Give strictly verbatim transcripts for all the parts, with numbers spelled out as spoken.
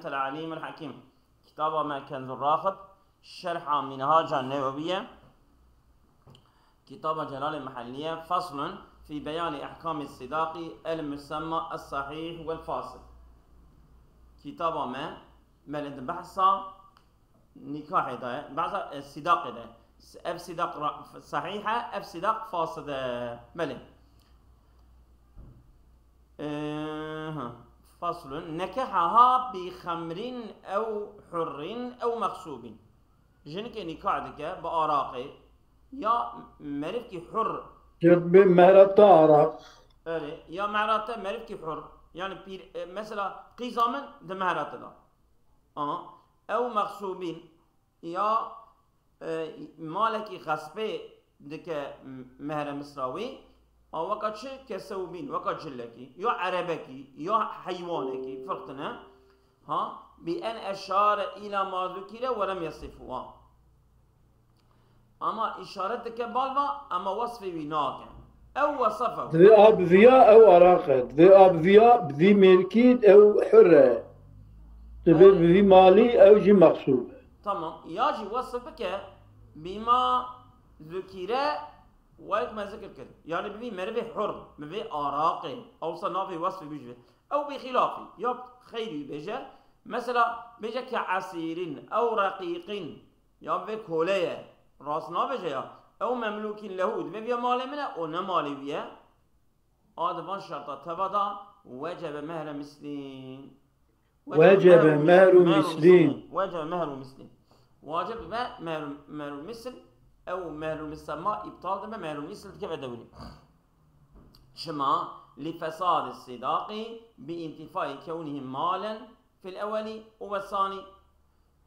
العليم الحكيم. Kitaba me Kenzur Raxib, Şerha Minhaca Newewiye, kitaba Celalê Mehelliye, Faslun fi beyanî ehkamî sidaqî el musemma es sahih vel fasid. Kitaba me, me li di behsa nikahê de ye, behsa, e, sidaqê de. Ev sidaq ra-, sahih e, ev sidaq fasid e. Belê. Ee, ha. Faslun. Nekehaha bi xemrin ew hurrin ew mexsubin. Jinikê nikah dike bi araqê ya merivkî hur. Bi mehrata araq. Erê, ya mehrata merivkî hur. Yani pîr, e, mesela qîza min di mehrata da. Aha. Ew mexsubin. Ya, e, malekî xespê dike m-, mehre misra wî, a weka çi kesewbîn, weka cilekî, ya erebekî, ya heywanekî, firq tine. Ha, bi en eşare îla ma zukire we lem yesifuha. Ama îşaret dike bal va, ama wesfê wî nake. Ew wesefe. Divê a bi viya ew araq e. Divê a bi viya bi vî mêrkî ew hur e. Divê bi vî malî ew jî mexsûb e. Tamam. Ya jî wesf bike bîma zukîre wek me zikir kir. Yani bi vî merivê hur, bi vê araqê. Ewsa navê wesfê wî jî. Ew bi xîlafî. Ya xeyrî bêje. Mesela bêje ke esîrin ew reqîqin. Ya vê kole ye. Rast nabêje ya. Ew memlûkîn lehu. Divê viya malê min e, o ne malê wî ye. A di van şerta teva da wecebe mehre mislîn. Wecebe mehru mislîn. Wecebe mehru mislîn. Wacib ve mehru, mehru misl. Ew mehru misemma îptal dibe, mehru misl dikeve dewrî. Çima? Li fesadi sidaqî bi întifayî kewnîhî malen fil ewelî û ve sanî.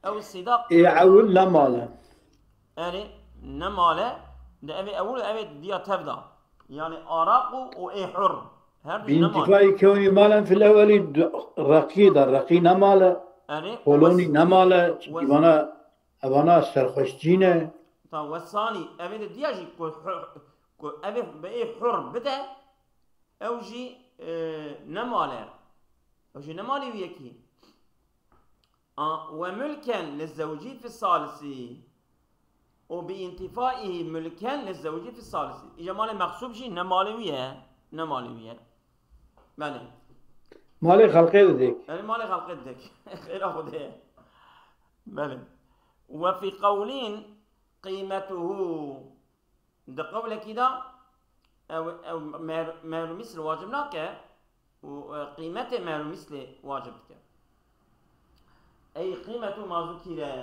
Ew sidaq. Ê ewil ne mal e. Erê, ne mal e. De evê ewil û evê diya tev da. Yani araq û, û ê hur. Her du ne mal. Bîntifayî kewnî malen fil ewelî du-, reqî da. Reqî ne mal e. Erê, Kolonî wes-, ne mal e. Çünkü wes-, bana, evana serxweşcî ne. Ta wesanî, evê de diya jî ku hur, ku evê be ê hur bide, ew jî, e, ne mal e. Ew jî ne malê wî yekî. A, ve mulken li zewcî fi salisi. Û bi întifaihi mulken li zewcî fi salisi. Îca malê mexsûb jî ne malê wî ye, ne malê wî ye. Belê. Malê xelqê didik. Yani malê xelqê didik. Xêra Xwedê ye. Belê. Ve fi qewlîn qîmetuhu. Di qewlekî de ew, ew mehr-, mehrûmîsl wacib nake û, e, qîmetê mehrûmîslê wacib dike. Ey qîmetu ma zukîre.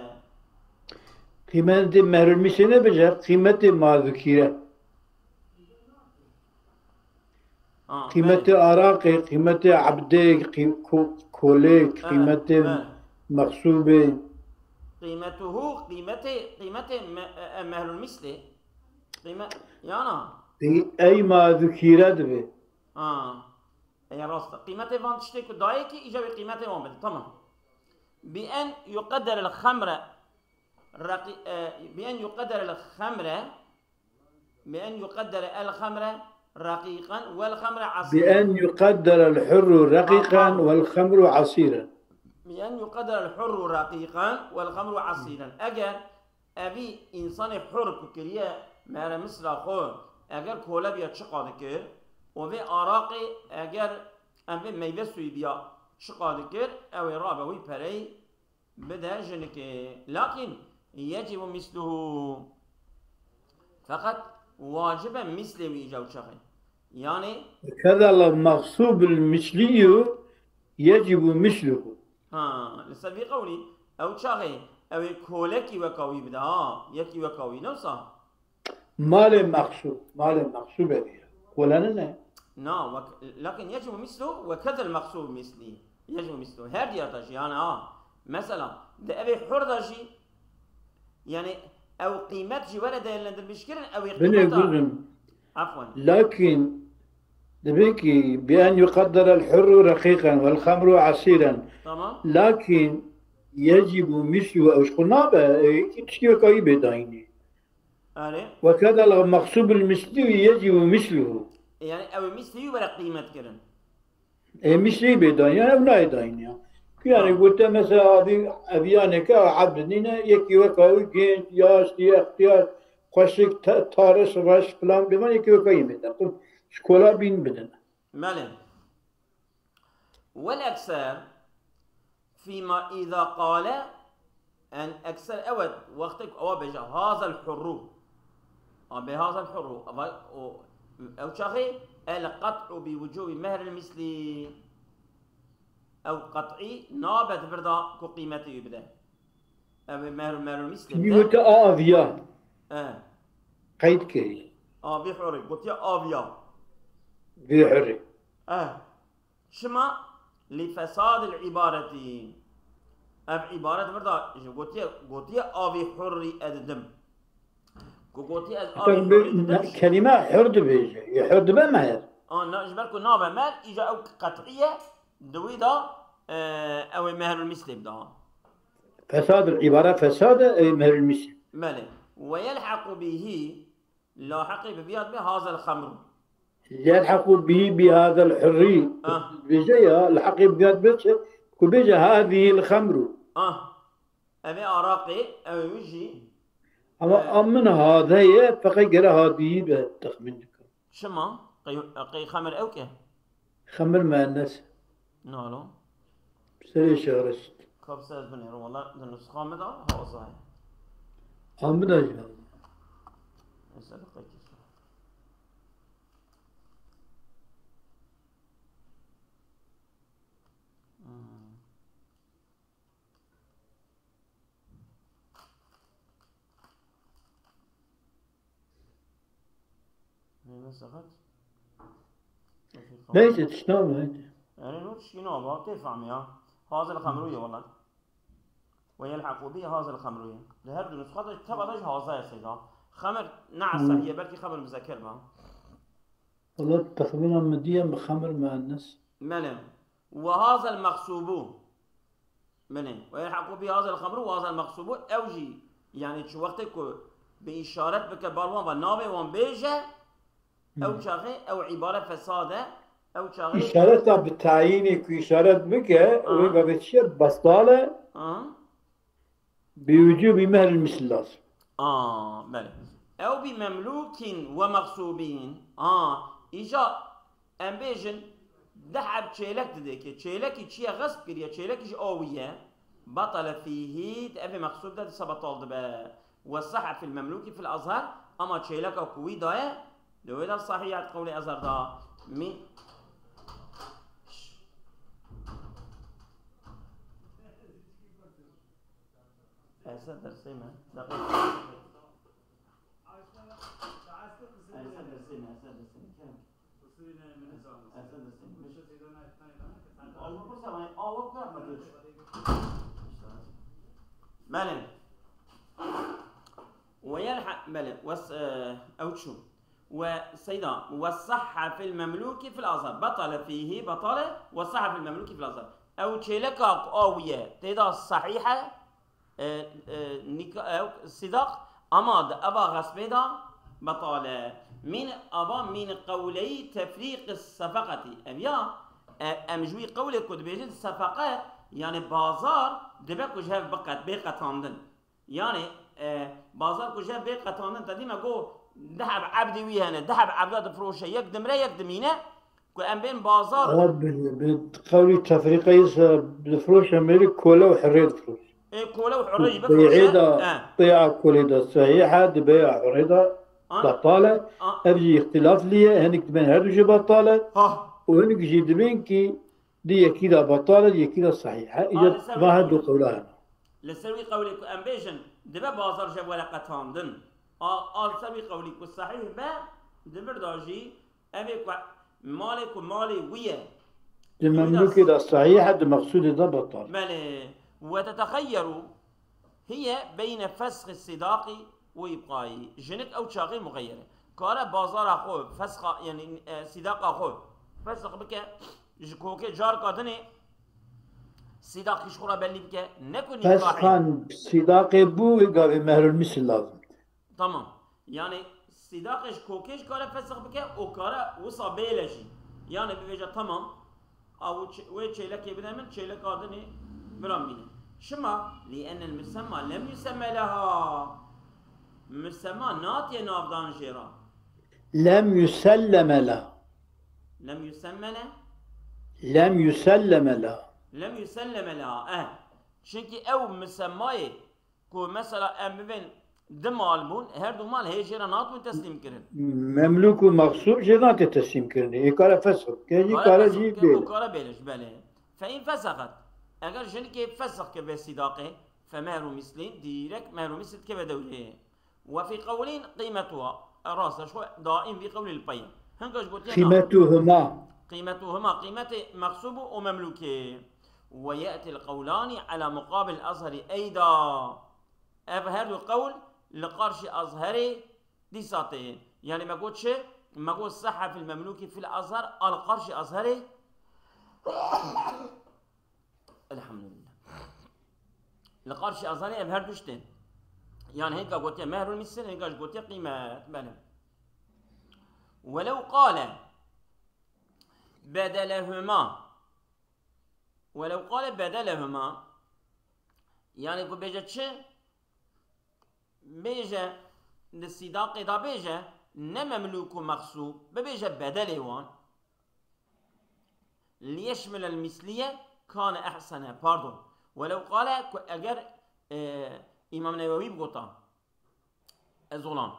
Qîmetê mehrûmîslê nebêje, qîmetê ma zukîre. Ha, qîmetê belê. Araqê, qîmetê ebdê, qî-, ko-, kolê, ha, qîmetê belê. Mexsûbê. Qîmetuhu, qîmetê, qîmetê me-, e, e, mehrûmîslê. Qîme-, yana. Ey, ey ma zukîre dibe. Ha. Ey rast e. Qîmetê van tiştê ku dayê kî îca wê qîmetê wan bide. Tamam. Bi en yuqedder el xemre reqî-, e, bi en yuqedder el xemre, bi en yuqedder el xemre reqîqen vel xemre asîren. Bi en yuqedder el hurru reqîqen vel xemru asîren. Bi en yuqedder el hurru reqîqen vel xemru asîren. Eger evî însanê hur ku kiriye mehrûmîsla xwe, eger kole biya çiqa dikir, û vê araqê eger em vê meyve suyî biya çiqa dikir, ew ê rabe wî pereyî bide jinikê. Lakin yecîbu misluhu. Feqet wacib e mislê wî îca û çaxê. Yani Keda la mexsûb il mislî yecîbu misluhu. Ha, li ser vî qewlî, ew çaxê, ew ê kolekî weka wî bide, ha, yekî weka wî, ne wisa? Malê mexsûb, malê mexsûb e diye. Kole nine. Na, wek-, lakin yecîbu misluhu ve kedel mexsûb mislî. Yecîbu misluhu. Her diya da jî, yani, ha. Mesela, di evê hur da jî, yani, ew qîmet jî were değerlendirmiş kirin, ew ê qîmeta. Binê guzim. Afwan. Lakin, dibe ki, bi en yuqaddar el hurru reqîqen vel xemru asîren. Tamam. Lakin, yecîbu misluhu ew ji xwe nabe, e, tiştî weka wî bê dayînê. Erê. Ve kedel mexsûb il mislî yecîbu misluhu. E, yani ew mislî were qîmet kirin. E, mislî bê dayîn, yani ew nayê dayîn ya. Yani gote mesela avî, eviyaneke evd nîne, yekî weka wî genç, yaşlî, extiyar, xweşik, te-, taris, reş, filan, bêvan yekî weka yî mêde. Qul şkola bîn bidin. Belê. Wel ekser fîma îza qale, en ekser ew e wextê ku ewa bêje hazel hurru. A bê hazel hurru. Ava o, ew çaxê el qat'u bi wucubi mehril mislî. Ew qat'î nabe di vir de ku qîmetê wî bide. Ev ê mehr, mehrul mislî bide. Gote aviya. E. Qeyd kirî. Avî hurî. Gotiye aviya. Vî hurî. E. Çima? Li fesadil îbaretî. Ev îbaret vir de ji gotiye, gotiye avî hurrî edidim. Ku gotiye ez avî Tabii hurrî bir didim. Kelîme hur dibêje. Yê hur dibe mehr. A, na, ji ber ku nabe mehr, îca ew qet'î ye, di wî de, e, ew ê mehrul mislê bida. Fesadil îbare fesade, ey mehrul mislê. Belê. Ve yelhequ bihî, lahiqî bi vîya dibe hazel xemru. Yelhequ bihî bi hazel hurrî. Ah. Bêje ya, lahiqî bi vîya dibe çi? Ku bêje hazihil xemru. Ah. Ev ê araqê, ew ê wî jî. Ama e, a min hade ye, feqet gere hadiyî be texmîn dikim. Çima? Qey, qey xemir ew ke? Xemir muennes. Nalo. Serê şarist. Kapsa ez binêrim, wala di nusxa min de haza ye. A min de jî haza. Mesela qey kî. Hmm. Neyse, sakat. Neyse, tiştan neyse. Yani, no tişkî no, ba, tê fehmî ya. Hazel xemrû ye, wala. Ve yelheqû bi hazel xemrû ye. Di her du nusxa de, teba de jî haza ye seyda. Xemir, ne Hmm. Esahiye, belkî xemir muzekker ba. Wala, texmîna min diye bi xemir muennes. Belê. Ve hazel mexsûbû. Belê. Ve yelheqû bi hazel xemru ve hazel mexsûbû. Ew jî, yani, çi wextê ku bi îşaret bike bal wan ve navê wan bêje, ew Hmm. çaxê ew îbare fesad e, ew çaxê Îşareta bi tayînê ku îşaret bike, Aha. wê gavê çi ye? Betal e. Aha. Bi wucûbî mehril misl lazim. A, belê. Ew bi memlûkîn ve mexsûbîn. A, îca em bêjin, deh heb çêlek didê ke çêlekî çi ye, xesp kiriye, çêlekî ji a wî ye, betale fîhî, di evê mexsûb de dîsa betal dibe. Ve sehhe fil memlûkî fil azher, ama çêleka ku wî daye, di wê de sahîh ye, di qewlê azher de. Mî-, Ese dersê me. Deqe. Ese dersê me, ese dersê me. Kerem. Ese dersê me. Awa kursa, awa kursa. Belê. Ve yelha-, belê. Wes-, e, ew çû. Ve seyda, ve sahha fil memluki fil azhar. Betale fihi, betale, ve sahha fil memluki fil azhar. Ew çêleka ku a wî ye, tê de sahîh e, e, e, nika-, ew sidaq, ama di eva xesmê de betale. Min ava min qewleyî tefrîqi sefeqetî. Ev ya, e, em ji wî qewlê ku dibêjin sefeqet, yani bazar, dibe ku ji hev biqet, bê qetandin. Yani, e, bazar ku ji hev bê qetandin, te dî me got, deh heb ebdê wî hene, deh heb ebda difiroşe, yek dimire, yek dimîne, ku em bên bazar. Ewa bi, bi qewlî tefrîqeyê se difiroşe mêrî kole û hirê difiroşe. Ê, kole û hirê jî bifiroşe. Beyê de, e. Beya kolê de sehîh e, di beya hirê de An-, betal e. An- Ev jî îxtilaf lî ye, hinek dibên her du jî betal e. Ha. Û hinek jî dibên kî di yekî de betal e, di yekî de sehîh e. Îca va her du qewla hene. Li ser wî qewlê ku em bêjin, dibe bazar ji hev were qetandin. A, a li ser wî qewlî ku sehîh be, di vir de jî ev ê ku malê ku malê wî ye. Di memlûkê de sehîh e, di meqsûdê de betal. Belê. Ve tetexeyyeru hiye beyne fesxi sidaqî û îbqayî. Jinik ew çaxê muxeyyere. Kare bazara xwe, fesxa, yani, e, sidaqa xwe fesx bike, ji kokê carka dinê sidaqî ji xwe re bellî bike. Ne ku nîkahê. Fesxan sidaqê bû, wê gavê mehrul misl lazim. Tamam. Yani sidaqê ji kokê jî kare fesx bike û kare wisa bêle jî. Yani bibêje tamam. A wê çê-, wê çêlekê bide min, çêleka dinê Bira bîne. Şima, لأن المسمى لم يسمى لها. Misemma natiye navdan jê re. لم يسلم لها. Lem yusemele. لم يسلم لها. Lem yusemele ha. Eh. Çünkü ew misemmayê ku mesela em bibên di mal bûn, her du mal hê jê re natibûn teslîm kirin. Memlûk û mexsûb jê nate teslîm kirinê. Ê kare fesx bike, jî kare jî bêle. Kare bêle ji belê. Fe in feseqet. Eger jinikê fesx ke be sîdaqê, fe mehru mislîn, direk mehru mislî dike be dewrê. Ve fî qewlîn qîmetuha. E, rast e, ji xwe daîm vî qewlî li pey e. Hinga ji gotiye na. Qîmetuhuma. Qîmetuhuma, qîmetê mexsûb û memlûkê. Ve ye'til qewlani ala muqabil azheri eyda. Ev her du qewl li qarşî azherê dîsa tên. Yani me got çi? Me got sehha fil memlûkî fil azher al qarşî azherê. Elhamdülillah. Li qarşî azanê ev her du tişt ên. Yani hinka gotiye mehrul misil, hinka jî gotiye qîmet. Belê. Welew qale bedelehuma. Welew qale bedelehuma. Yani ku bêje çi? Bêje, di sîdaqê de bêje, ne memlûk û mexsûb, bibêje bedelê wan. Liyeşmilel misliye kane ehsene. Pardon. Welew qale ku eger, e, Îmam Newewî bigota. Ez olam.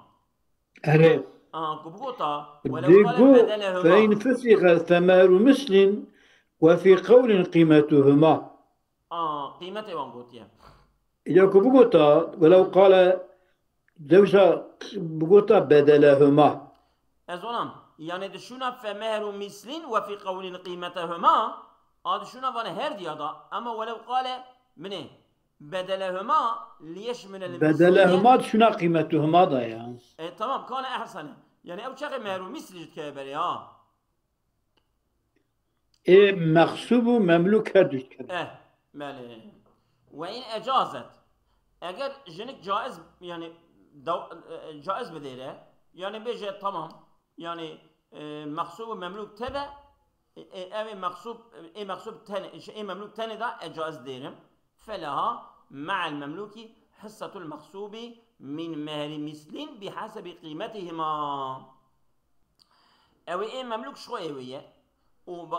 Erê. Aha, ku bigota. Welew qale Bêgo bedelehuma. Fe in fusixe fe mehru mislin ve fî qewlin qîmetuhuma. Aa, qîmetê wan gotiye. Ya ku bigota, welew qale dewsa bigota bedelehuma. Ez olam. Yani di şuna fe mehru mislin ve fî qewlin qîmetehuma. A di şuna vane her diya da. Ama welew qale binê bedelehuma liyeşmilel misliye. Bedelehuma şuna qîmetuhuma da ya. E, tamam, kane ehsene. Yani ew çaxê mehru misli jî dikeve berê ha. Ê mexsûb û memlûk her du dikeve. Eh, belê. Ve in ecazet. Eger jinik caiz, yani daw- e, caiz bidêre, yani bêje tamam, yani e, mexsûb û memlûk tebe, e, e, ev ê mexsûb, ê mexsûb tenê, şey, ê memlûk tenê da e caiz dêrim. Feleha me'el memlûkî hissetul mexsûbî min mehri mislin bi hasebi qîmetihima. Ew ê memlûk ji xwe ê wê ye û bi,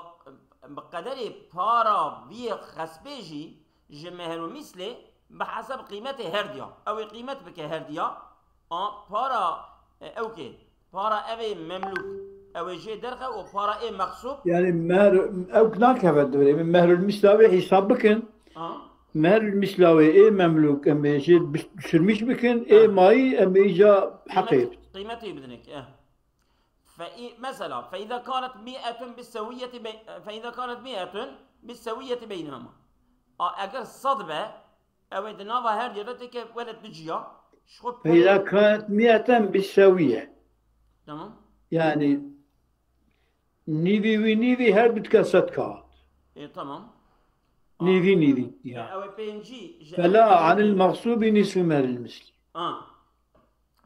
bi qederê para vî xespê jî ji mehr û mîslê bi hesab qîmetê her diya. Ew ê qîmet bike her diya. A para, e, ew kê, para ev ê memlûk, ew ê jê derxe û para ê mexsûb. Yani mehr, ew nakeve dibirê. Mehrul mîsla wê hesab bikin. Ha? Mehrul mîsla wê ê memlûk em ê jê bis-, düşürmüş bikin. Ê Ha. Mayî em ê îca heqê. Qîmetê bidinê. Eh. Fe-, mesela, fe-, iza kanet mi'etun bis-sewiyeti bey-, fe-, iza kanet mi'etun bis-sewiyeti beynehuma. A, eger sed be, ew ê di nava her diya de têke wele du ciya, ji xwe pere- Feyda kanet miyeten bi sewiye. Tamam. Yani nîvî wî nîvî her du dike sed kağıt. E, tamam. Nîvî nîvî. Ya. Ya. Ew ê pêncî ji Fela anil mexsubi nisfu mehril misli. Ha.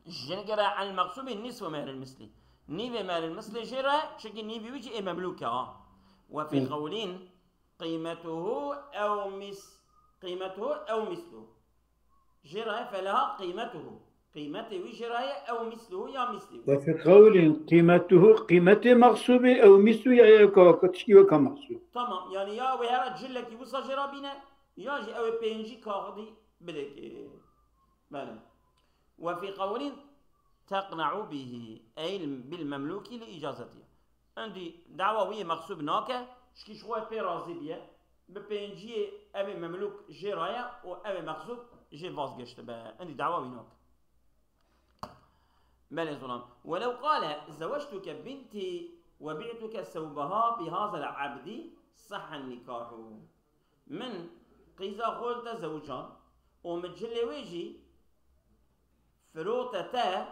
Jin gere anil mexsubi nisfu mehril misli. Nîvê mehril misli jê re, çünkü nîvî wî jî ê memlûk e ha. Ve fî Hı. qewlin qîmetuhu ew mis-, qîmetuhu ew mislu. Jê re feleha qîmetuhu. Qîmetê wî jê re ye ew misluhu ya mislî wî. Ve fi qewlin qîmetuhu qîmetê mexsubi ew mislu ya ya ka tişkî weka mexsub. Tamam, yani ya wê hera cilekî wisa jê re bîne, ya jî ew ê pêncî kaxidî bidekê. Belê. Ve fî qewlin teqna'u bihi, ey bil memlûkî li îcazetihi. Endî dawa wî yê mexsûb nake, şikî ji xwe pê razî biye, bi pênciyê ev ê memlûk jê raye û ev ê mexsûb jê vazgeştibe. Endî dawa wî nake. Belê zolam. Welew qale zewectuke bintî ve bi'tuke sewbeha bi hazel abdî sahhen nikahu. Min qîza xwe li te zewicand û min cilê wê jî firote te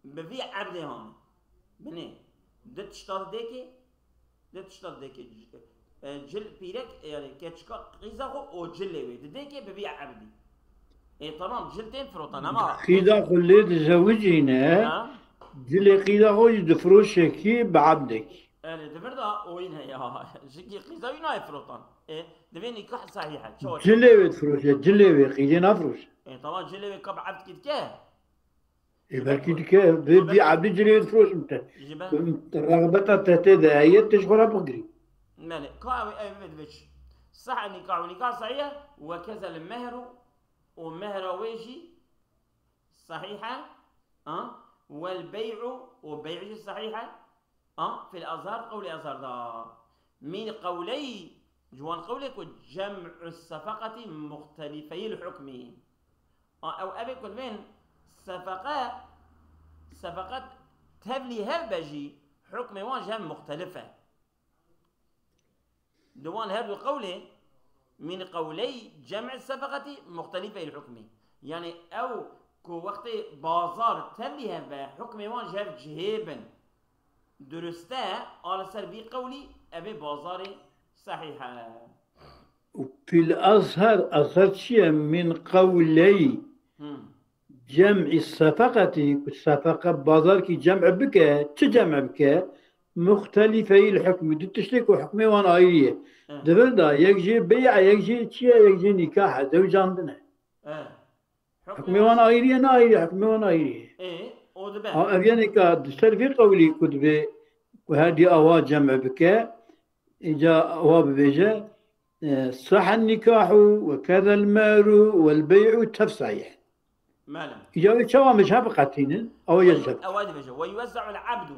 bi vî ebdê hanê. Binê, di tişta didêkê, di tişta didêkê, e, cil pîrek, yani keçika qîza xwe û cilê wê didêkê bi vî ebdî. Ê, tamam, cil tên firotan ama Qîza xwe lê dizewicîne, Ha? cilê qîza xwe jî difiroşekî bi ebdekî. Erê, di vir de oyîn heye ha. Jikî qîza wî nayê firotan. Ê, divê nîkah sehîh e. Çawa? Cilê wê difiroşe, cilê wê, qîzê nafiroşe. Ê, tamam, cilê wê kap evdkî dike. Ê, belkî dike, vê bî evdî cilê wê difiroşim te. Ji ber. Rexbeta te tê de heye, tu ji xwe re bigirî. Belê, ka ew, ew vê dibe çi? Sehîh nîkah û nîkah sehîh e, we kezel mehru û mehra wê jî sehîh e, a? Wel bey'u û bey' jî sehîh e, a? Fil azhar, qewlê azhar da. Min qewley, ji wan qewlê ku cem'u sefeqetî muxtelifeyil hukmî. A, ew evê ku divên sefeqe, sefeqet tevlî hev be jî hukmê wan ji hev muxtelif e. Di wan her du qewlê, min qewley cem'i sefeqetî muxtelifeyl hukmî. Yanî ew ku wextê bazar tevlî hev be, hukmê wan ji hev cihê bin. Durust e, a li ser vî qewlî evê bazarê sehîh e. Û fil azhar, azhar çi ye? Min qewley. Hmm. Cem'î sefeqetî, ku sefeqe bazarkî cem' bike, çi cem' bike? Muxtelîfeyîl hukmî, du tiştê ku hukmê wan ayrî ye. Di vir de yek jê bey'a, yek jê çi ye, yek jê nîkah e, zewcandin e. Hukmê wan ayrî ye, ne ayrî, hukmê wan ayrî ye. Ê, o dibe. Ha, ev yenê ka di ser vê qewlî ku dibê, ku her dî awa cem' bike, Îca wa bibêje, e, sahha nikahu ve kezel mehru vel bey'u tefsayih. Mele. Îca wê çawa min ji hev qetînin? Ew yê ji hev. Ew dibêje. Ve yuwezze'ul abdu.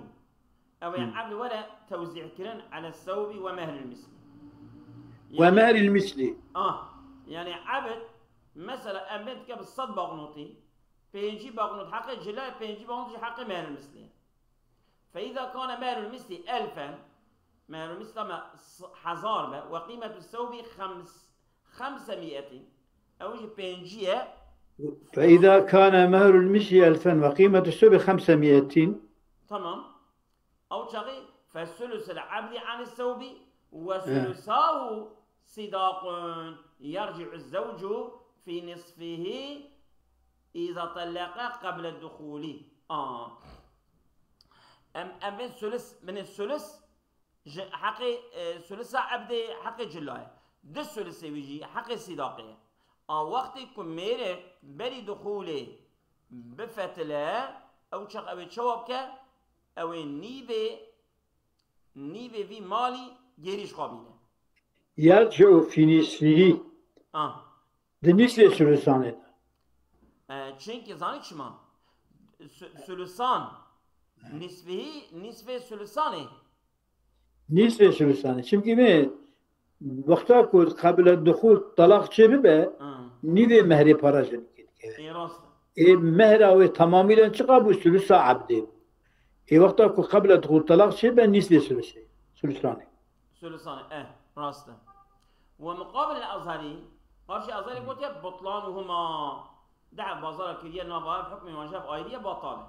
Ew ê abd were tewzî kirin ele sewbî ve mehril mislî. Ve mehril mislî. Ah. Yani abd, mesela em bên dike bi sed banknotî, pêncî banknot heqê cila ye, pêncî banknot jî heqê mehril mislî ye. فإذا كان مهر المثل ألفا، مهر المثل me s-, hezar be, وقيمة الثوب خمس، خمسمية، ew jî pêncî ye. فإذا كان مهر المثل ألفا وقيمة الثوب خمسمية. Tamam. Ew çaxî فثلث العبد عن الثوب وثلثاه صداق يرجع الزوج في نصفه إذا طلق قبل الدخول. A. Em, em bên sulus, binê sulus, ji heqê, e, sulusa ebdê heqê cila ye. Di sulusê wî jî heqê sîdaqê ye. A wextê ku mêrek berî dixûlê bifetile, ew çax ew ê çawa bike? Ew ê nîvê, nîvê vî malî gêrî ji xwe bîne. Yerci'u fî nisfihî. A. Di nîsvê sulusanê de. E, çimkî zanî çima? Su-, sulusan. Nisvihî, nîsvê sulusanê. Nîsvê sulusanê. Çimkî me wexta ku qebile dixûl telaq çê bibe, ha, nîvê mehrê para jinikê dikeve. Ê rast e. Ê mehra wê temamîlen çiqa bû? Sulusa ebdê bû. Ê wexta ku qebile dixûl telaq çê be, nîsvê sulusê. Sulusanê. Sulusanê, eh, rast e. Ve muqabil el-Azharî, qarşî Azharî gotiye, butlanuhuma. Deh bazara kiriye nava ev, hukmê wan ji hev ayrî ye, batal e.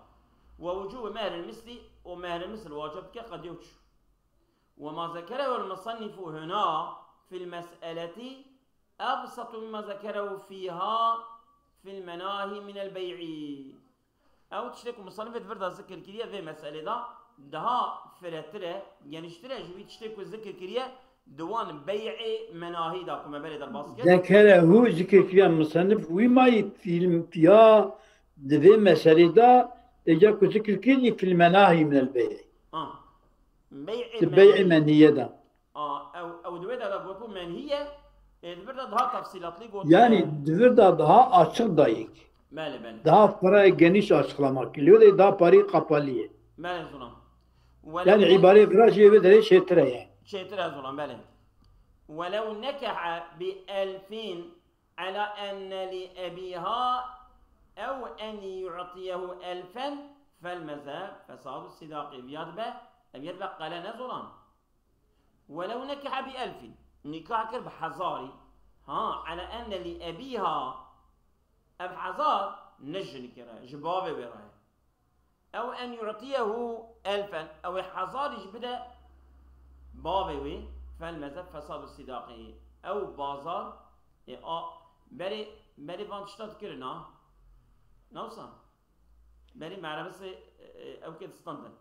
Ve wucûbû mehril mislî û mehril misl wacib dike qedî û çû. Ve ma zekerehu el-musannifu huna fil mes'eleti ebsatu mimma zekerehu fîha fil menahî minel bey'i. Ew tiştê ku musanifê di vir de zikir kiriye vê meselê de daha firetir e, geniştir e ji wî tiştê ku zikir kiriye di wan bey'ê menahî de ku me berê derbas kir. Zekerehu zikir kiriye musanif wî mayî fîl ya di vê meselê de êca ku zikir kir jî fîl menahî minel bey'î. Ah. Bey'ê menhî. Di bey'ê menhîye de. A, ew, ew di wê de de gotibû menhî ye, ê, di vir de daha tefsîlatlî gotiye. Yanî di vir de daha açık dayik. Belê, belê. Daha firayê geniş açıklamak. Lê daha parî kapalı ye. Belê, zonam. Yanî îbarê vira jî ê vê derê çêtir e ye. Çêtir e, zonam, belê. Welew nekeha bi elfin ala enne li ebiha ew en yu'tiyehu elfen fel mezheb fesadu sidaqi. Viya dibe, ev yet be qele ne, zonam. Welew nekeha bi elfin, nîkah kir bi hezarî. Ha, ala enne li ebîha, ev hezar ne ji jinikê re, ji bavê wê re ye. Ew en yu'tiyehu elfen, ew ê hezarî jî bide bavê wê, fel mezheb fesadu sidaqî. Ew bazar, ê, a, berê, berê van tişta dikirin, ha? Ne wisa? Berê merebisê, e, e, ew kê distandin.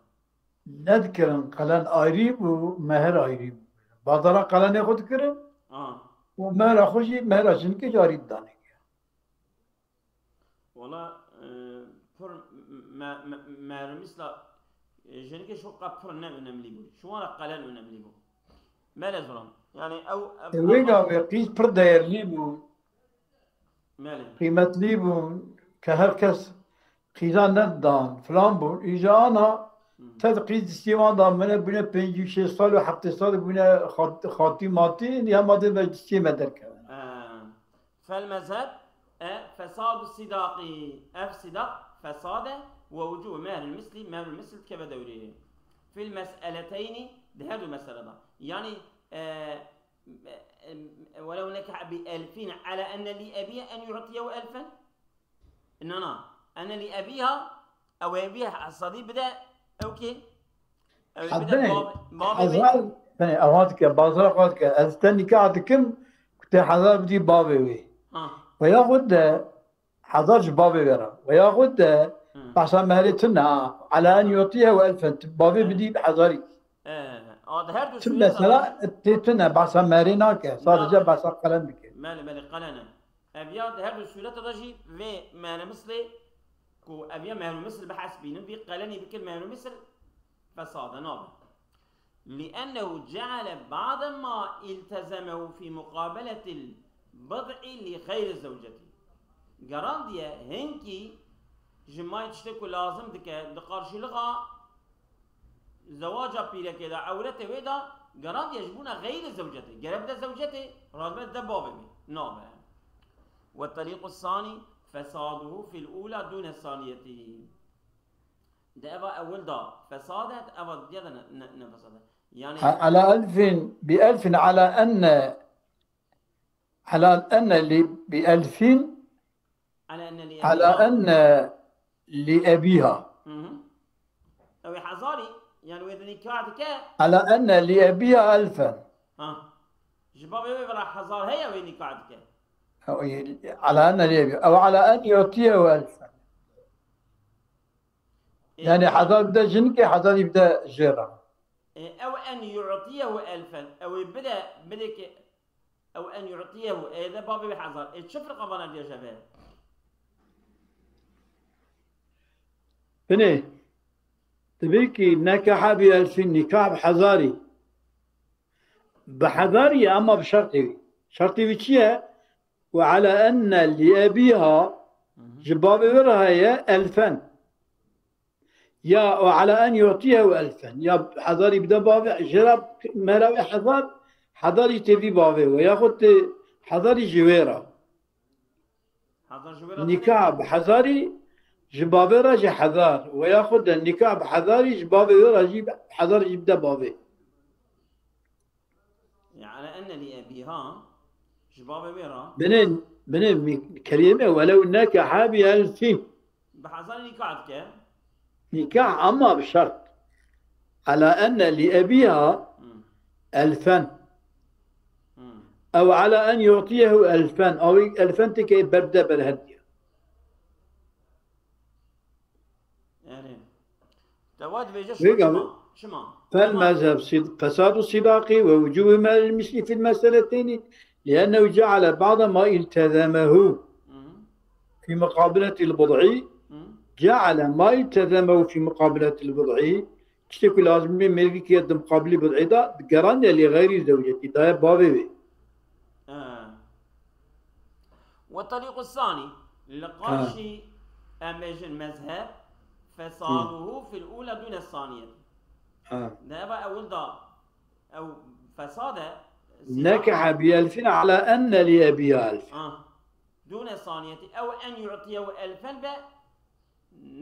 Nedikirin, qelen ayrî bû, mehr ayrî bû. Bazara qelenê xwe dikirin Ha. û mehra xwe jî, mehra jinikê jî ayrî didanê. Wala, e, pir me, me, mehrûmîsla, e, jinikê şoqa pir ne önemlî bû. Şiwana qelen önemlî bû. Mele ziran. Yani ew, ev, Ew wê gavê qîz pir değerlî bû. Mele. Qîmetlî bû. Ke her kes qîza nedidan, filan bû. Îja ana Hmm. Te di qîz distiyê wan da mine bûne pêncî û şêst sal û heftê sal bûne xat-, xatî matî, niha ma dê ve distiyê me derkevin. He. Fel mezheb e fesadu sidaqî. Ev sidaq fesade we wucû mehril mislî, mehrul misl dikeve dewrê. Fil mes'eleteyni, di her du mesele da. Yani, e, e, e, welev nekaha bi elfin ala enne li ebiye en yu'tiyehu elfen. Na, na. Ene li ebiha, ew ê bî hezarî bide, ew kê? Ew ê bide Hebe, bab-, bavê wê. Hezar, yani, ewa dike, bazara xwe dike. Ez te nikah dikim, ku tê hezar bidî bavê wê. Ha. Ve yaxud de hezar ji bavê wê re. Ve yaxud de Hı. behsa mehrê tune, ha. Ala en yutiyehu elfen, bavê Hı. bidî hezarî. E, a, di her du Çi sûreta mesela de tê tune, behsa mehrê nake. Sadece Na. behsa qelen dike. Belê, belê, qelen e. Ev ya di her du sûreta de jî vê mehrê mislê ku ev ya mehrû misl bihesbînin, vî qelenî bikir mehrû misl, fesade nabe. Li'ennehu ceale ba'de ma iltezemehu fî muqabeletil bid'i li xeyri zewcetî. Gerandiye hinkî ji may tiştê ku lazim dike di qarşilixa zewaca pîrekê de, ewretê wê de, gerandiye ji bûna xeyrê zewcetê. Gere bide zewcetê, radbe de bavê wê. Nabe. Ve tariqu sani fesaduhu fil ula dune saniyetî. De eva ewil da fesad e, eva diye de ne, ne, ne fesad e. Yani Ha, ala elfin, bi elfin ala enne, ala enne li, bi elfin, Ala enne li ala ebiha. enne li ebiha. Hı hı. Ew ê hezarî, yani wê di nikah dike. Ala enne li ebiha elfen. Ha. Ji bavê wê ve re hezar heye wê nikah dike. Ew ê, ala enne li ebiha. Ew ala en yutiyehu elfen. E, Yani hezar bide jinikê, hezarî bide jê re. E, ew en yu'tiyehu elfen. Ew ê bide, bide ki Ew en yu'tiyehu, ê de bavê wê hezar. Ê çi firqa vana diye jeve? Binê, dibê ki nekaha bi elfin, nikah bi hezarî. Bi hezarî ama bi şertê wî. Şertê wî çi ye? Ve ala enne li ebiha, Hı hı. ji bavê wê re heye elfen. Ya, ve ala en yu'tiyehu elfen. Ya hezarî bide bavê, jê re mehra wê hezar, hezarî tê vî bavê we. Yaxud tê hezarî ji wê re. Hezar ji wê re tê Nikah bi hezarî, ji bavê re jî hezar. Ve yaxud de nikah bi hezarî, ji bavê wê re jî hezar jî bide bavê. Yani enne li ebiha, ji bavê wê re. Binê, binê mi-, kerîme welew nekaha bi elfin. Bi hezar nikah dike. Nikah ama bi şert. Ala enne li ebiha Hmm. elfen. Hmm. Ew ala en yu'tiyehu elfen. Ew elfen tike berde berhediye. Yani, te wa dibêje Vê çima, gavê. çima? Fel Çima? mezheb sid-, fesadu sidaqî ve wucûbî mehril mislî fil meseleteynî, liennehu ceale ba'de ma iltezemehu Hı. fî muqabiletil bid'i, Hı. ceale ma iltezemehu fî muqabiletil bid'i, tiştê ku lazim bê mêrikê di muqabilî bid'ê de, digeraniye lê xeyrî zewcetî, daye bavê wê. Ha. Ve tariqu sani, li Ha. qarşî em bêjin mezheb, fesaduhu fil ula dune saniyet. Ha. De eva ewil da, ew fesade, sîra- Nekaha bi elfin ala enne li ebiha elf. Ha. Dune saniyeti, ew en yu'tiyehu elfen be,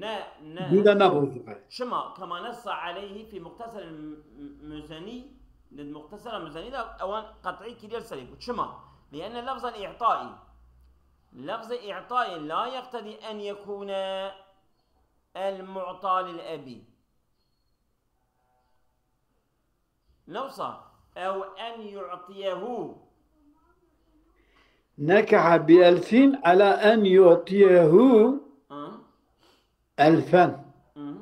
Ne, ne. Dû de nabozû. Çima? Kema nessa aleyhi fî Muxtesar el-Müzeni, di Muxtesara Müzeni de ewan qet'î kiriye serê ku. Çima? Lienne lafzan i'taî. Lafzê i'taî la yeqtedî en yekûne el-mu'ta lil ebî. Newsa, ew en yu'tiyehu. Nekaha bi elfin ala en yu'tiyehu Ha? elfen. Hı.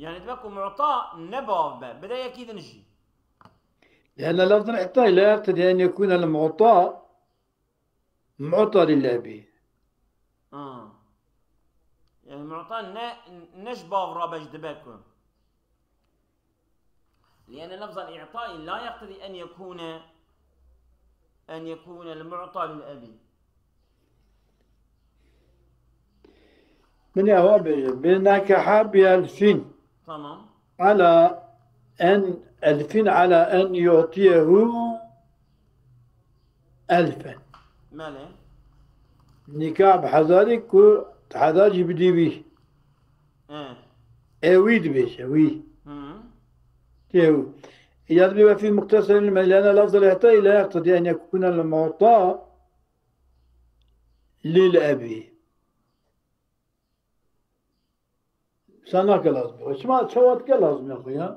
Yani dibe ku mu'ta ne bav be, bide yekî din jî. لأن لفظ الإعطاء لا يقتضي أن يكون المعطى معطى للأب. Ha. Yani mu'ta ne, ne ji bav re be ji dibe ku. لأن لفظ الإعطاء لا يقتضي أن يكون، أن يكون المعطى للأب. Min ê hewa bêje. بنكح بألف Tamam. على أن، ألف على أن يعطيه ألفا. Belê. Nîkah bi hezarî ku hezar jî bidî wî. E. E wî dibêje, wî. Hı. Tê wî. يضرب في مختصر المهر، لأن لفظ الإعطاء لا يقتضي أن يكون المعطى للأب. Sen nake lazim. Çima çawa dike lazim ya xwe ya?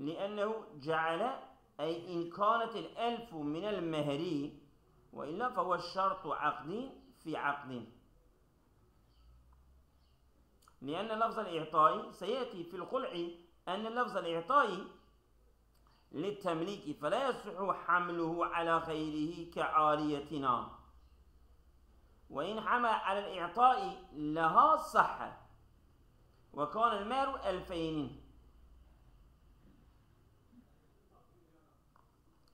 لأنه جعل، أي إن كانت الألف من المهر، وإلا فهو شرط عقد في عقد. لأن لفظ الإعطاء سيأتي في الخلع أن لفظ الإعطاء للتمليك فلا يصح حمله على غيره كعاريتنا، وإن حمل على الإعطاء لها صح، وكان المهر ألفين.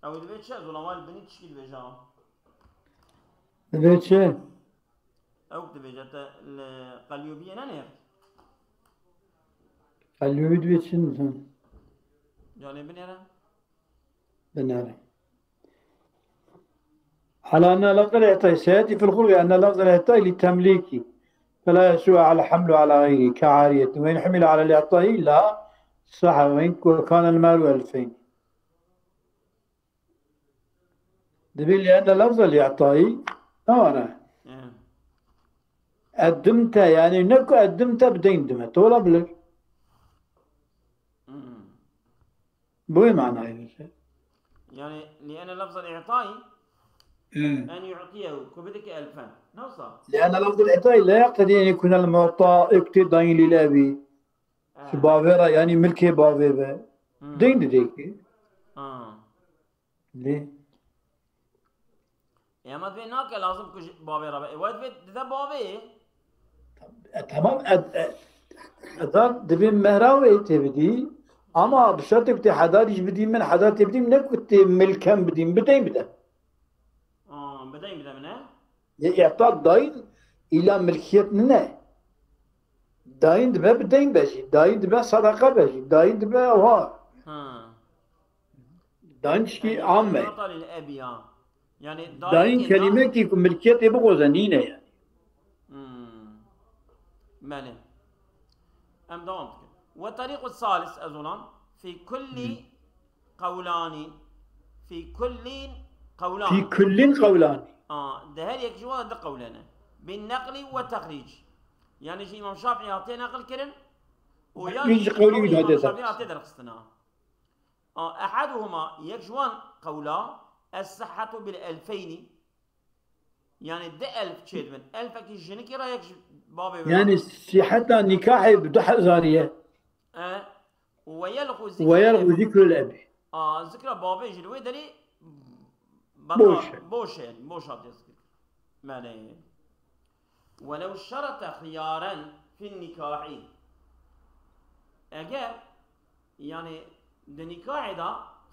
Ew divê çi? Ez ulama li binî tişkî dibêje. Divê çi? Ew dibêje te li Qelyûbiyê nenêrt? Qelyûbî divê çi nizanim? Canê binêre. Binêre. على أن لفظ الإعطاء سيأتي في الخلع أن لفظ الإعطاء للتمليك فلا يصح حمله على غيره كعارية، وإن حمل على الإعطاء لا صح وإن كان المهر ألفين. Divê لأن لفظ الإعطاء ne were. Hı. Eddimte, yani ne ku eddimte bi deyn dime. Te olabilir. Hmm. Bu manayı verir. Yani لأن لفظ الإعطاء Hı. أن يعطيه ku bidike ألفا. Nasıl? لأن لفظ الإعطاء لا يقتضي أن يكون المعطى اقتضاء للأب. Ha. Ji bavê re, yani milkê bavê be. Hmm. Deyn didê ki. Ha. Lê. E, ama divê nake lazim ku ji bavê re be. E, we divê dide bavê. E, tamam, e, e, hezar divê mehra wê tê bidî. Ama bi şertê ku tê hezar jî bidî min, hezar tê bidî min, ne ku tê milkem bidî min, bi deyn bide. Aa, bi deyn bide min, e? Yê îta dayîn îla milkiyet nine. Dayîn dibe bi deyn be jî. Dayîn dibe sedeqe be jî. Dayîn dibe ewa. Ha. Dayîn tişkî Yani, am e. Nata lil ebi ya. Yani, Dayîn dayîkê na- kelimekî ku milkiyetê bixoze nîne yani. Hmm. Belê. Em devam dikin. Ve tariqu salis ez olan fi kulli Hmm. qewlani. Fi kullin qewlan. Fi kullin qewlan. Aa, di her yek ji wan de du qewle ne. Bin neqli ve tehrîc. Yani ji Îmam Şafî hatiye neqil kirin û yan Min ji jî qewlî qewlî wî Îmam hatiye Şafî derxistin. Hatiye derxistin ha. Aa, ehaduhuma, yek ji wan qewla, es-sihhatu bil elfeyni. Yani di elf çêdibin. Elfekî jinikî re yek ji bavê wê re. Yani siheta nikahê bi du hezarî ye. E, Ve yelxu Ve yelxu zikrul ebi. A, zikra bavê jî li wê derê Boş e. Boş e, yani, boş hatiye zikir. Belê. Welew şerete xiyaren fin nikahi. Eger, yani, di nikahê de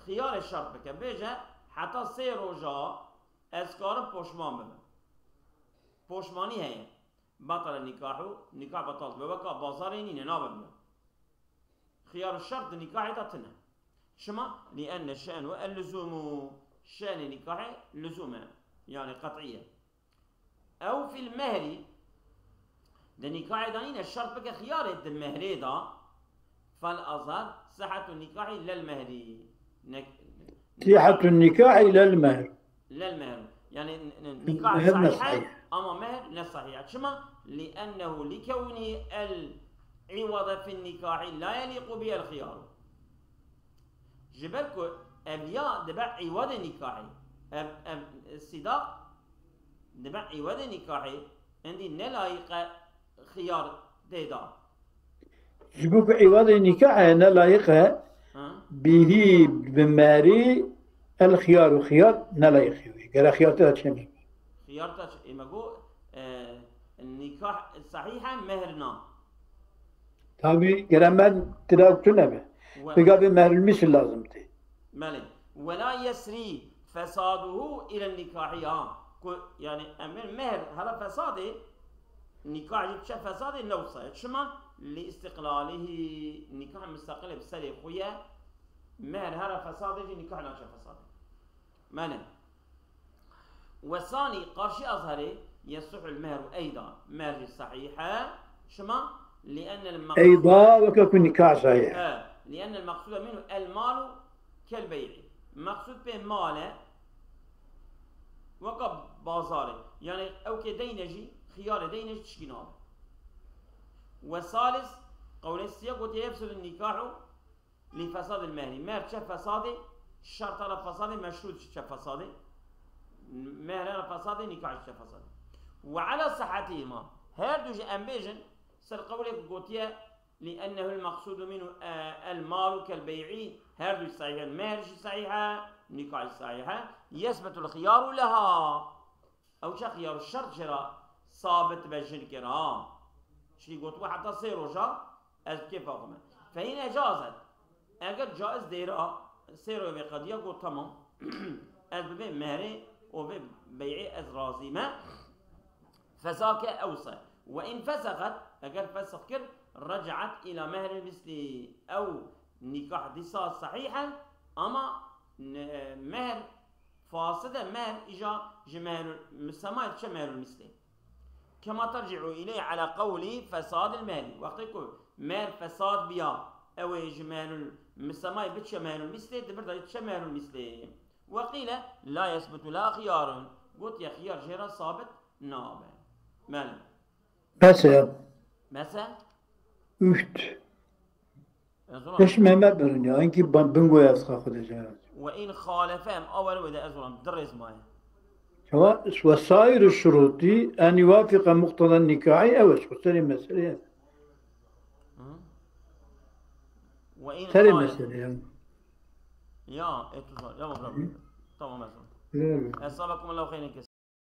xiyarê şert bike, bêje, heta sê roja ez karim poşman bibim. Poşmanî heye. Batale nikahu, nikah betal dibe. Weka bazarê nîne, nabe bile. Xiyar û şert di nikahê de tune. Çima? Li enne şe'nu el-luzûmu. Şe'nê nikahê luzûm e. Yani qet'î ye. Ew fil mehri. Di nikahê de nîne, şert bike xiyarê di mehrê de. Fal azhar, sihhatu nikahî lel mehri. Ne-, Sihhatu nikahî lel mehr. Lel mehr. Yani n-, n-, nikah Mehr ne sahih e, sahih. Ama mehr ne sahih e. Çima? Li ennehu li kewni el عوض في النكاح لا يليق به الخيار. Ji ber ku ev ya dibe îwadê nîkahê. Ev, ev sidaq dibe îwadê nîkahê. Endî ne layîq e xiyar tê da. Ji bo ku îwadê nîkahê ne layîq e, Ha? bihî bi merî el xiyar û xiyar ne layîq wî. Gere xiyar te de çênê. Xiyar te çi? Ê me got, e, nîkah sehîh e, mehr na. Tabî gere mer tira tu nebe. We- Pêka vê mehrul mîsl lazim tê. Belê. Wela yesrî fesaduhu îlen nîkahî ha. Ku, yanî, em bên mehr hera fesadê, nîkah jî biçe fesadê ne wisa ye. Çima? Li îstiqlalihî, nîkah misteqilê bi serê xwe ye. Mehr hera fesadê jî nîkah naçe fesadê. Belê. Wesanî qarşî azherê yesuhul mehru eyda. Mehr jî sehîh e. Çima? Li'ennel meqsûd Eyda weke ku nîkah sehîh e. E, li'ennel meqsûde minhu el malu kel bey'i. Meqsûd pê mal e, weka bazarê. Yanî ew kê deyne jî, xiyarê deyne jî tişkî nabe. Ve salis, qewlê siya gotiye yefsudun nîkahu li fesadil mehri. Mehr çe fesadê, şerta ra fesadê, meşrût jî çe fesadê. Mehr ra fesadê, nîkah jî çe fesadê. Ve ala sihetihima. Her du jî em bêjin, ser qewlê ku gotiye, لأنه المقصود منه، e, المال كالبيع، her du sahîh in, mehr jî sahîh e, nîkah jî sahîh e, يثبت الخيار لها. Ew çax xiyar û şert jê re sabit be jinkê re, ha. Çikî gotibû heta sê roja ez bi kêfa xwe me. فإن أجازت، eger caiz dêra sê roja vê qediya got, temam, ez bi vê mehrê û vê beyê ez razî me. فذاك أوصى. وإن فسخت، eger fesx kir, رجعت إلى مهر المثل. Ew nîkah dîsa sehîh e, ama ne-, mehr fasid e, mehr îja ji mehrul misemayê diçe mehrul mislê. كما ترجع إليه على قول فساد المهر. Wextê ku mehr fesad biya, ew ê ji mehrul misemayê biçe mehrul mislê, di vir de diçe mehrul mislê. وقيل لا يثبت لها خيار. Gotiye xiyar jê re sabit nabe. Belê. Bes e. Bes e? Üç. Ez ona. Peş Mehmet Beren ya. Enki bin goya ez xwe de jara. وإن خالف، em awere wê de ez ona, di rêz maye. Çawa? وسائر الشروط أن يوافق مقتضى النكاح, evet, bu serê meseleye. Hı? وإن Serê خالف. meseleye. Ya, e, tuzar. Ya, bırak. Tamam, ez ona. Evet. Esabakum Allahu hayran